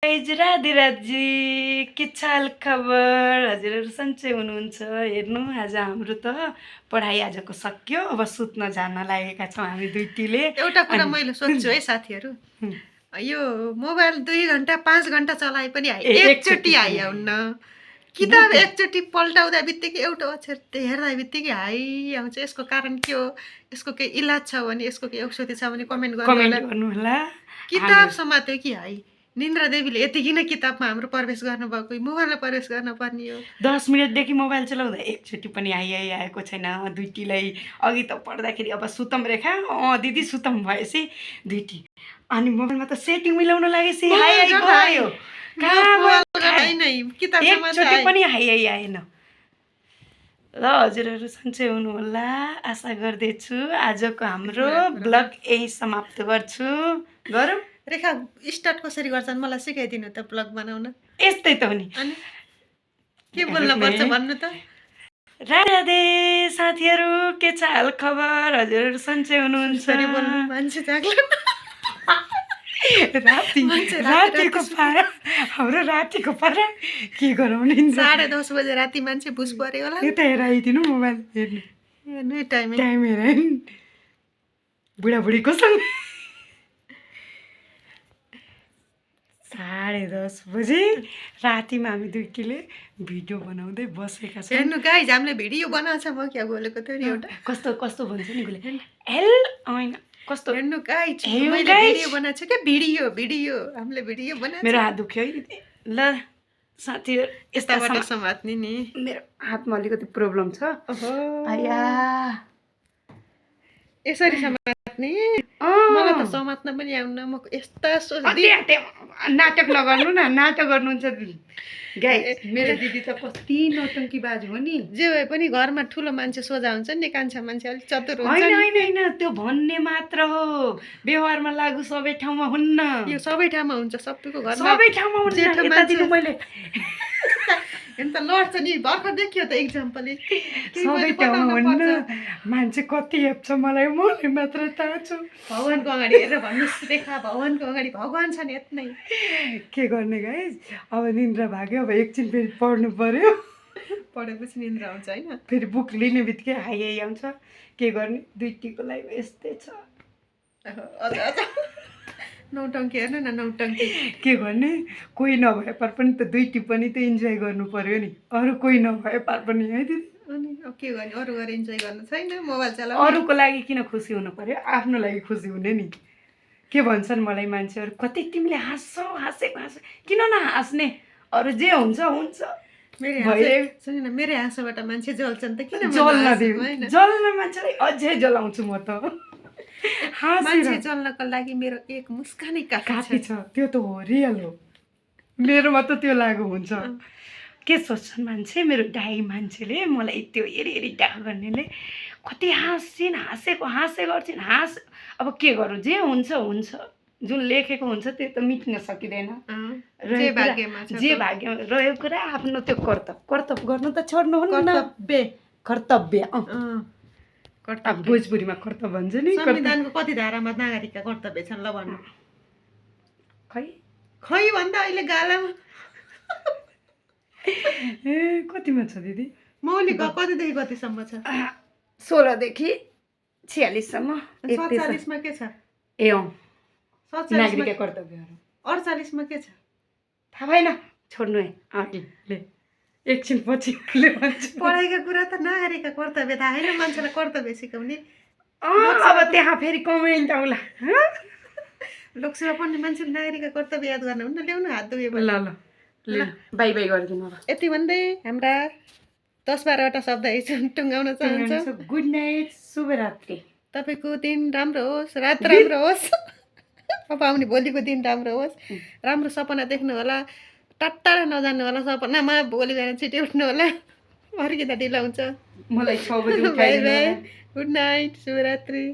राधे राधे, के छ हाल खबर? हजुरहरू सन्चै हुनुहुन्छ? हेर्नु आज हाम्रो त पढाइ आजको सक्यो, अब सुत्न जान लागेका छौँ हामी दुईटीले। एउटा कुरा मैले सोध्छु है साथीहरू, यो मोबाइल 2 घण्टा 5 घण्टा चलाए पनि एकचोटि आइआउन्न। किताब एकचोटि पल्टाउँदा बित्तिकै एउटा अक्षर हेर्दा बित्तिकै आउँछ। यसको कारण के हो? यसको केही इलाज छ भने, यसको केही औषधि छ भने कमेन्ट गर्नु होला। किताब समात्यो कि निन्द्रा देवीले यति किन किताबमा हाम्रो प्रवेश गर्नुभएको, मोबाइलमा प्रवेश गर्न पर्ने हो। 10 मिनटदेखि मोबाइल चलाउँदा एकचोटि पनि आएको छैन दुईटीलाई। अघि त पढ्दाखेरि अब सुतम रेखा दिदी सुतम भएपछि दुईटी अनि मोबाइलमा त सेटिङ मिलाउन लागेपछि गयो। एकचोटि पनि आएन। ल हजुरहरू सन्चै हुनुहोला आशा गर्दैछु। आजको हाम्रो ब्लग यही समाप्त गर्छु। गरौँ रेखा स्टार्ट कसरी गर्छन् मलाई सिकाइदिनु त ब्लग बनाउन। यस्तै त हो नि, के बोल्न पर्छ भन्नु त। राधे साथीहरू, के छ हाल खबर? हजुरहरू सन्चै हुनुहुन्छ? मान्छे जाग्ला रातिको पारा, हाम्रो रातिको पारा के गरौँ नि। 10:30 बजे राति मान्छे बुझ पर्यो होला। यो त हेराइदिनु मोबाइल हेर्नु टाइम हेराइ बुढाबुढीको सँग 10:30 बजे रातिमा हामी दुईटीले भिडियो बनाउँदै बसेका छौँ। हेर्नु गाइज, हामीले भिडियो बनाउँछ। म क्या बोलेको थियो नि एउटा कस्तो कस्तो भन्छ नि गुले हेल होइन कस्तो। हेर्नु गाइज, मैले भिडियो बनाएको छु के भिडियो हामीले भिडियो बनाएको। मेरो हात दुख्यो है ल साथीहरू, यस्ताबाट समात्ने नि। मेरो हातमा अलिकति प्रब्लम छ। आया यसरी समात्ने मलाई त समात्न पनि आउन। म यस्ता नाटक नगर्नु न, नाटक गर्नुहुन्छ गाइस। मेरो दिदी त कति नौटङ्की बाज हो नि। जे भए पनि घरमा ठुलो मान्छे सोझा हुन्छ नि, कान्छा मान्छे अलिक चतुर हुन्छ। होइन त्यो भन्ने मात्र हो, व्यवहारमा लागु सबै ठाउँमा हुन्न। यो सबै ठाउँमा हुन्छ, सबैको घरमा सबै ठाउँमा हुन्छ। मैले त लड्छ नि, भर्खर देखियो त एक्जाम्पल। सबै ठाउँमा हुन्न। मान्छे कति हेप्छ मलाई मात्र थाहा छ। भगवानको अगाडि हेरेर भन्नुहोस् रेखा, भगवानको अगाडि भगवान छन् यत्नै। के गर्ने गाइस, अब निन्द्रा भाग्यो। अब एकछिन फेरि पढ्नु पर्यो। पढेपछि निन्द्रा आउँछ होइन। फेरि बुक लिने बित्तिकै हाई आउँछ। के गर्ने, दुईटीको लाइफ यस्तै छ। नौटङ्की हेर्नु न, नौटङ्की के गर्ने। कोही नभए पार पनि त दुईटी पनि त इन्जोय गर्नु पर्यो नि। अरू कोही नभए पार पनि है दिदी। अनि अब के गर्ने, अरू गरेर इन्जोय गर्नु छैन। मोबाइल चलाउ, अरूको लागि किन खुसी हुनु पर्यो, आफ्नो लागि खुसी हुने नि। के भन्छन् मलाई मान्छेहरू, कति तिमीले हाँसेको किन नहाँस्ने, अरू जे हुन्छ हुन्छ। मेरै हाँसोबाट मान्छे जल्छन् त किन जल्न मान्छेलाई अझै जलाउँछु म त। मान्छे जल्नको लागि मेरो एक मुस्कानै काफी छ। त्यो त हो, रियल हो। मेरोमा त त्यो लागु हुन्छ। के सोच्छन् मान्छे, मेरो दाइ मान्छेले मलाई त्यो हेरी डाह गर्नेले कति हाँसे गर्छिन्। अब के गरौँ, जे हुन्छ हुन्छ। जुन लेखेको हुन्छ त्यो त मिट्न सकिँदैन। जे भाग्यमा रहेको कुरा आफ्नो त्यो कर्तव्य गर्नु त छोड्नुहुन्न। कर्तव्य भोजपुरीमा कर्तव्य भन्छ नि। संविधानको कति धारामा नागरिकका कर्तव्य छन् ल भन्नु। खै भन्दा अहिले गालामा कतिमा छ दिदी? मौलिक कतिदेखि कतिसम्म छ? 16 देखि 46 सम्म। 47 मा के छ? ए नागरिकका कर्तव्यहरू। 48 मा के छ? थाहा भएन, छोड्नु है। एकछिन पछि पढाइका कुरा त नागरिकका कर्तव्य थाहा होइन मान्छेलाई कर्तव्य सिकाउने। अब त्यहाँ फेरि कमेन्ट आउला। लोकसेवा पढ्ने मान्छेले नागरिकका कर्तव्य याद गर्न हुन्न। ल्याउनु हात दुखे। ल बाई गरिदिनु। यति भन्दै हाम्रा 10-12वटा शब्द टुङ्गाउन चाहन्छु। गुड नाइट, शुभरात्रि। तपाईँको दिन राम्रो होस्, रात राम्रो होस्। अब आउने भोलिको दिन राम्रो होस्। राम्रो सपना देख्नु होला, टाढा नजानु होला। सपनामा भोलि बिहान छिटो उठ्नु होला, फर्किँदा ढिलो हुन्छ। मलाई 6 बजे बाई बाई, गुड नाइट, शुभरात्रि।